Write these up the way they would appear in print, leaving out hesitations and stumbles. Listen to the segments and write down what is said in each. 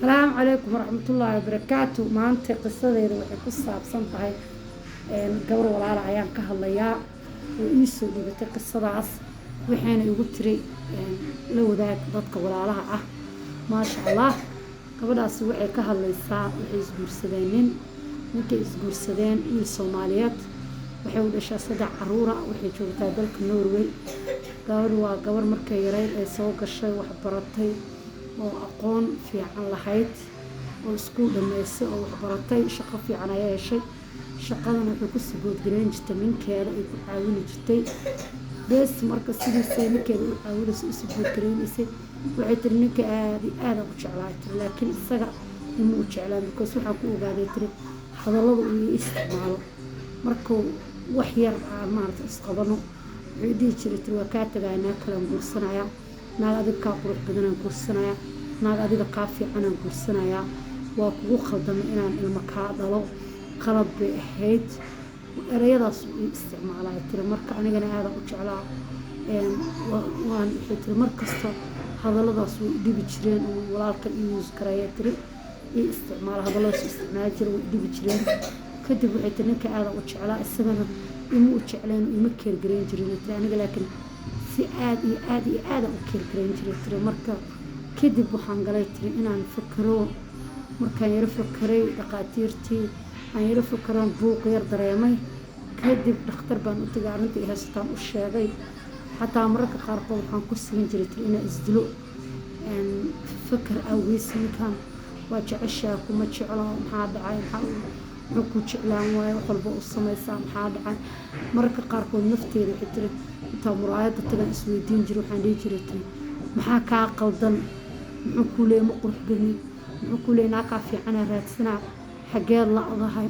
Asalaamu calaykum waraxmatullaahi wabarakaatu. Maanta qisadeeda waxay ku saabsan tahay gabar walaala ayaan ka hadlayaa oo ii soo dhibatay qisadaas, waxayna igu tiri la wadaag dadka walaalaha ah. Maasha Allah, gabadhaasi waxay ka hadlaysaa waxay isguursadeen nin, ninkay isguursadeen wiil Soomaaliyeed. Waxay u dhashaa 3 caruura, waxay joogtaa dalka Norway. Gabadh waa gabar markay yareyd ay soo gashay, waxbaratay oo aqoon fiican lahayd oo iskuul dhammaysay oo waxbaratay, shaqo fiican ayaa heshay. Shaqadana waxay ku support gareyn jirtay ninkeeda, ay ku caawini jirtay bees. Marka sidiisay ninkeeda u caawinaysa, u support gareynaysay. Waxay tiri ninka aada iyo aada u jeclaay tiri, laakiin isaga ima u jeclaan, because waxaan ku ogaaday tiri hadallada uu ii isticmaalo. Markuu wax yar aan maarata isqabano, wuxuu dhihi jiray tiri, waa kaa tagaya, naag kalaan guursanayaa, naag adiga kaa qurux badanaan guursanayaa, naag adiga kaa fiicanaan guursanayaa, waa kugu khaldamay inaan ilmo kaa dhalo, qalad bay ahayd. Ereyadaas uu ii isticmaalaya tiri. Marka anigana aadaan u jeclaa. Waan waxay tiri mar kasta hadalladaas way dhibi jireen uu walaalka ii use gareeya tiri, ii isticmaala, hadalladaas isticmaali jira, way dhibi jireen. Kadib waxay tiri ninka aadaan u jeclaa, isagana ima u jecleen, ima care gareyn jirin tiri aniga, laakiin si aad iyo aad iyo aadaan u care gareyn jiray tiri. Marka kadib waxaan galay tiri inaan fakero. Markaan yaro fakeray, dhaqaatiirtii aan yaro fakeroon, buuq yar dareemay. Kadib dhakhtar baan u tagay, arrintii haysataan u sheegay. Xataa mararka qaarkood waxaan ku sigan jiray tiri inaan isdilo faker awgiis. Ninkan waa jeceshaa, kuma jeclo, maxaa dhacay? Maxaa muxuu ku jeclaan waaye? Wax walba u samaysaa, maxaa dhacay? Mararka qaarkood nafteeda waxay tiri intaa muraayadda tagaan isweydiin jiray. Waxaan dhihi jiray tiri, maxaa kaa qaldan? Muxuu kuu leeyay ma qurux badni? Muxuu kuu leeyay naa kaa fiicanaa raadsanaa? Xageed la-dahay?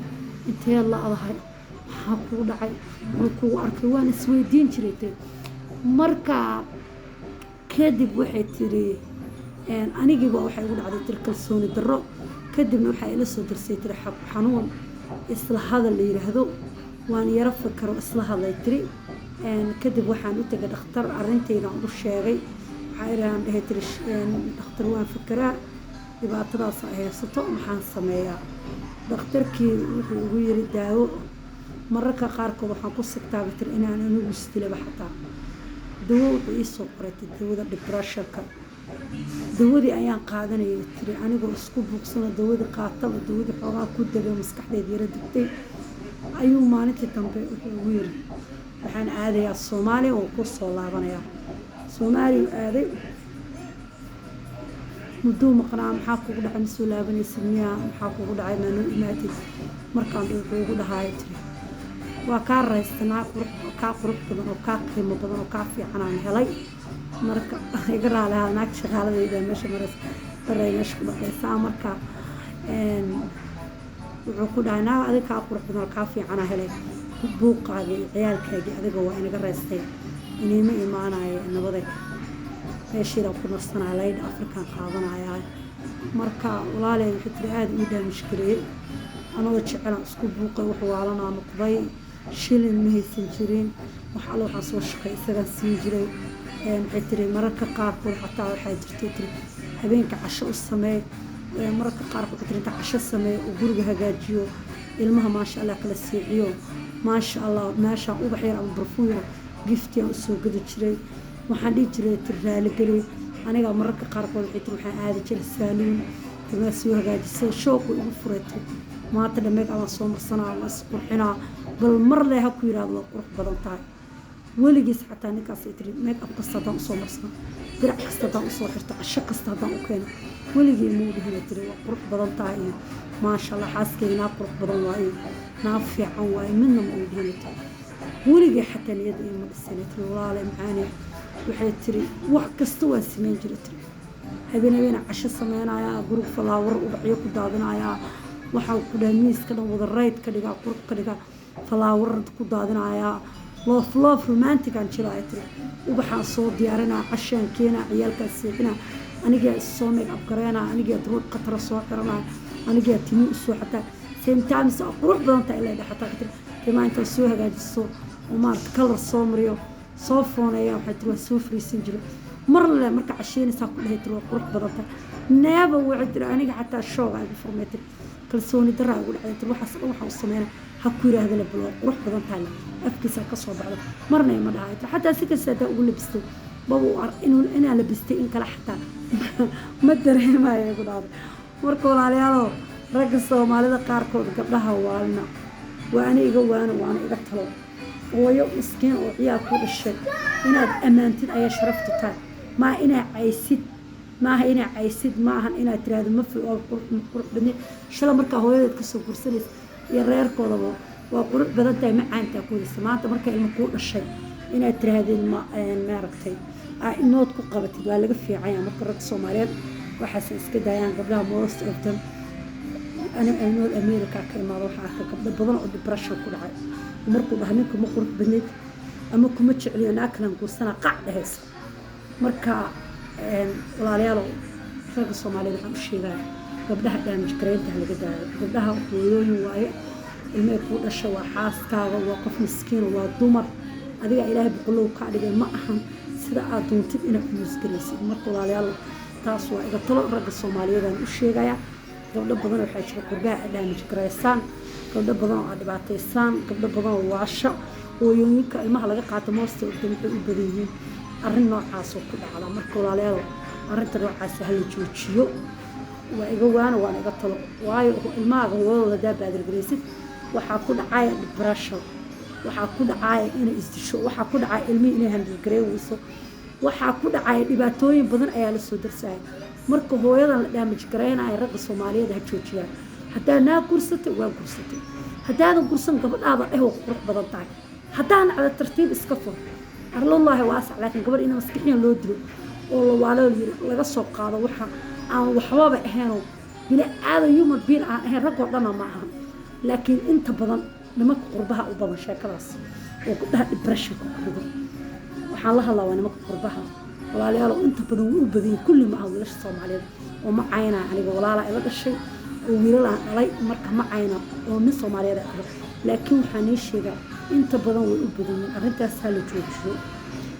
Inteed la-dahay? Maxaa kuu dhacay? Muxuu kugu arkay? Waan isweydiin jiray tiri. Marka kadib waxay tiri anigiiba waxay igu dhacday tiri kalsooni darro. Kadibna waxaa ila soo darsay tiri xanuun isla hadal la yiraahdo. Waan yaro fikaro, isla hadlay tiri. Kadib waxaan u tegay dhakhtar, arrintaydaan u sheegay. Waxaa iraan dhahay tiri, dhakhtar, waan fikeraa, dhibaatadaas ay haysato, maxaan sameeyaa? Dhakhtarkii wuxuu igu yiri daawo. Mararka qaarkood waxaan ku sigtaaba tiri inaan anigu isdilaba xataa. Dawo wuxuu ii soo qoray dawada depressionka. Dawadii ayaan qaadanayay tiri, anigoo isku buuqsano dawadii qaataba, dawadii xoogaa ku degay, maskaxdeed yara degtay, ayuu maalintii dambe wuxuu igu yiri, waxaan aadayaa Soomaaliya, waan ku soo laabanayaa. Soomaaliya aaday, mudduu maqnaa. Maxaa kugu dhacay? Ma soo laabanaysid miyaa? Maxaa kugu dhacay? Maa noo imaatid? Markaan wuxuu igu dhahaay tiri, waa kaa raystanaa, qurux kaa qurux badan oo kaa qiimo badan oo kaa fiicanaan helay. Marka iga raali ahaa, naag shaqaaladayda meesha maraysa, daray meesha ku dhaqaysaa. Marka wuxuu ku dhahay, naag adiga kaa qurux badan oo kaa fiicanaa helay, buuqaaga iyo ciyaalkaagii adiga waa inaga raystay, iniima imaanayo, nabaday, meeshiidaan ku nasanaya, laydha Afrikaan qaadanaya. Marka walaaley waxay tiri aada ii damage gareeyey, anoo jecelaan isku buuqay, wax waalanaa noqday. Shilin ma haysan jirin, wax alla waxaan soo shaqay isagaan siin jiray. Waxay tiri mararka qaarkood xataa waxaa jirtay tiri habeenka casho u sameey. Mararka qaarkood waxay tiri inta casho sameey oo guriga hagaajiyo, ilmaha maasha Allah kala seexiyo, maasha Allah, meeshaan ubax yar ama barfuun yar gift-iyaan usoo gadi jiray. Waxaan dhihi jiray tiri raaligeli aniga. Mararka qaarkood waxay tiri waxaan aadi jiray salon, timaa soo hagaajisay, shooqu igu furay tiri. Maanta dhammeeg abaan soo marsanaa, waa isqurxinaa, bal mar le ha ku yiraahdo waa qurux badan tahay. Weligiis xataa ninkaas ay tiri make up kasta haddaan usoo marsano, dirac kasta haddaan usoo xirto, casho kasta haddaan u keeno, weligii muu dhihina tiri waa qurux badan tahay iyo maasha Allah, xaaskeyga naa qurux badan waaye, naa fiican waaye, midna ma uu dhihina tiri. Weligii xataa niyadda iima dhisana tiri. Walaale macaane, waxay tiri wax kasta waan sameyn jiray tiri. Habeen habeena casho sameynayaa, guriga flower ubaxyo ku daadinayaa, waxaa ku dhahay miiska dhan wada rayd ka dhigaa, qurux ka dhigaa, flower ku daadinayaa, love love romantic-aan jira ay tiri. Ubaxaan soo diyaarinaa, cashaan keenaa, ciyaalkaa seexinaa, anigaa soo make up gareynaa, anigaa duruud khatara soo xiranaa, anigaa timi usoo xataa same times qurux badan tahay ilaa xataa tiri. Timaa intaan soo hagaajiso oo maarata color soo mariyo, soo fooneeya, waxay tiri waa soo fariisan jiray. Mar le marka casheynaysaa ku dhahay tiri waa qurux badan tahay. Neeba waxay tiri, aniga xataa shock aa igu furmay, tiri, kalsooni daraa igu dhacday. Tiri, waxaas dhan waxaa u sameynaa ha ku yiraahda le bal waa qurux badan tahay, afkiisa ka soo baxdo. Marna ima dhahay, tiri, xataa si kasta hadaa ugu labistay baba inaa labistay in kale xataa ma dareemayo, igu dhahday. Marka walaalayaalo, ragga Soomaalida qaarkood gabdhaha waalna waana iga waano, waana iga talo. Hooyo miskiin oo ciyaal ku dhashay inaad ammaantid ayaa sharaftu tahay. Maa inaa caysid maaha, inaa caysid maahan, inaad tiraahdo ma qurux badni. Shala markaa hooyadeed kasoo gursanaysa iyo reerkoodaba waa qurux badan tahay, macaantaa ku haysa. Maanta marka ilmo kuu dhashay inaad tiraahdeen ma maaragtay aa inood ku qabatid, waa laga fiicanya. Marka ragga Soomaaliyeed waxaase iska daayaan gabdhaha. Most of them, aniga North America ka imaado, waxaa arka gabdho badan oo depression ku dhacay markuu dhaha ninka ma qurux badneyd ama kuma jecliyo, naa kalan guursanaa, qac dhehaysa. Marka walaalayaalow, ragga Soomaaliyeed waxaan u sheegaya, gabdhaha damage gareynta ha laga daayo. Gabdhaha hooyooyin waaye, ilmay kuu dhasha, waa xaaskaaga, waa qof miskiina, waa dumar adiga Ilaahay boqolow kaa dhigay. Ma ahan sida aad doontid inaad u use garaysid. Marka walaalayaal, taas waa iga talo, ragga Soomaaliyeed aan u sheegaya. Gabdho badan waxaa jira qurbaha aad damage garaysaan, gabdho badan oo aad dhibaataysaan, gabdho badan oo waasha. Hooyooyinka ilmaha laga qaato most of them waxay u badan yihiin arrin noocaasoo ku dhacda. Marka walaalayaal, arrinta noocaas hala joojiyo. Waa iga waana, waana iga talo. Waayo, ilmahaaga hooyadooda hadaa baadirgaraysid, waxaa ku dhacaya depression, waxaa ku dhacaya inay isdisho, waxaa ku dhacaya ilmihii inay handle gareyn weyso, waxaa ku dhacaya dhibaatooyin badan ayaa lasoo darsaya. Marka hooyadan la damage garaynaya, ragga Soomaaliyeed ha joojiyaan. Haddaa naa gursatay, waa gursatay. Haddaadan gursan, gabadhaada dheh waa qurux badan tahay. Haddaa nacda, tartiib iska fur, arlullaahi waasac. Laakiin gabadh in maskixiyan loo dilo oo la waalo yiri laga soo qaado, waxa aan waxbaba ahaynoo bini aadan, human being aan ahayn. Raggoo dhana ma ahan, laakiin inta badan nimanka qurbaha u badan sheekadaas oo gabdhaha depressionka ku rido. Waxaan la hadlaa waa nimanka qurbaha, walaalayaal, inta badan wuu u badanyay. Kulli ma aha wiilasha Soomaaliyeed oo ma caynaa. Aniga walaalaa ila dhashay oo wiilal aan dhalay, marka ma cayna oo nin Soomaaliyeed ay qabo, laakiin waxaan ii sheegaa inta badan way u badan yihiin. Arrintaas ha la joojiyo,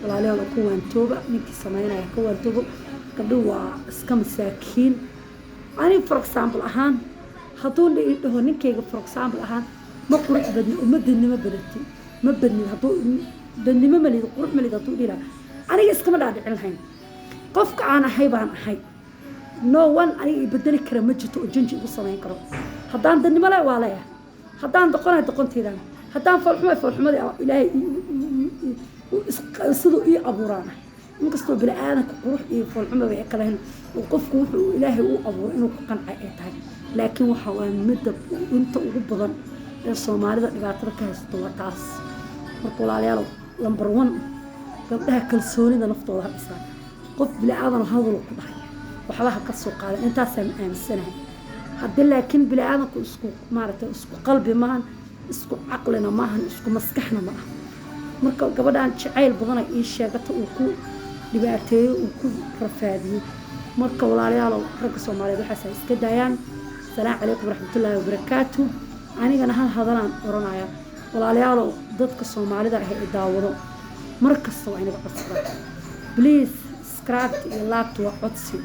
walaalayaal, oo ka waantooba. Ninkii sameynaya ka waantoobo. Gabdhuhu waa iska masaakiin. Aniga for example ahaan, hadduu dhaho ninkayga for example ahaan ma qurux badni oo ma dadnimo badati, ma badnid, hadduu dadnimo malid, qurux malid hadduu dhihi lahaa, aniga iskama dhaadhicin lahayn. Qofka aan ahay baan ahay. No one aniga i bedeli kara ma jirto oo change igu samayn karo. Haddaan dadnimo le, waa leeyahay. Haddaan doqonahay, doqonteydaan. Haddaan foolxumay, foolxumadii Ilaahay siduu ii abuuraan. Inkastoo bini aadanka qurux iyo foolxumaba ay kala hen oo qofku wuxuu Ilaahay u abuuray inuu ku qancay ay tahay, laakiin waxa waa midda inta ugu badan ee Soomaalida dhibaatada ka haysato waa taas. Marka walaalayaal, number one, gabdhaha kalsoonida naftooda ha dhisaan. Qof bini aadan hadal ku dhahay waxba ha ka soo qaadan, intaasaan aaminsanahay. Haddii laakiin bini aadanku isku maaragtay, isku qalbi maahan, isku caqlina maahan, isku maskaxna ma aha. Marka gabadhan jacayl badana ii sheegata uu ku dhibaateeyo, uu ku rafaadiyey. Marka walaalayaalow, ragga Soomaaliyeed waxaas ha iska daayaan. Asalaamu calaykum waraxmatullaahi wabarakaatu. Anigana hal hadalaan oranaya. Walaalayaalow, dadka Soomaalida ah ee daawado mar kasta waa inaga codsadaan, please, subscribe iyo like-ta waa codsi,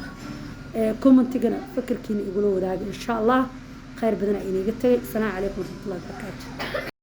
commentigana fakarkiina igula wadaaga. Insha Allah khayr badan iniga tagay. Asalaamu calaykum waraxmatullahi wabarakaatu.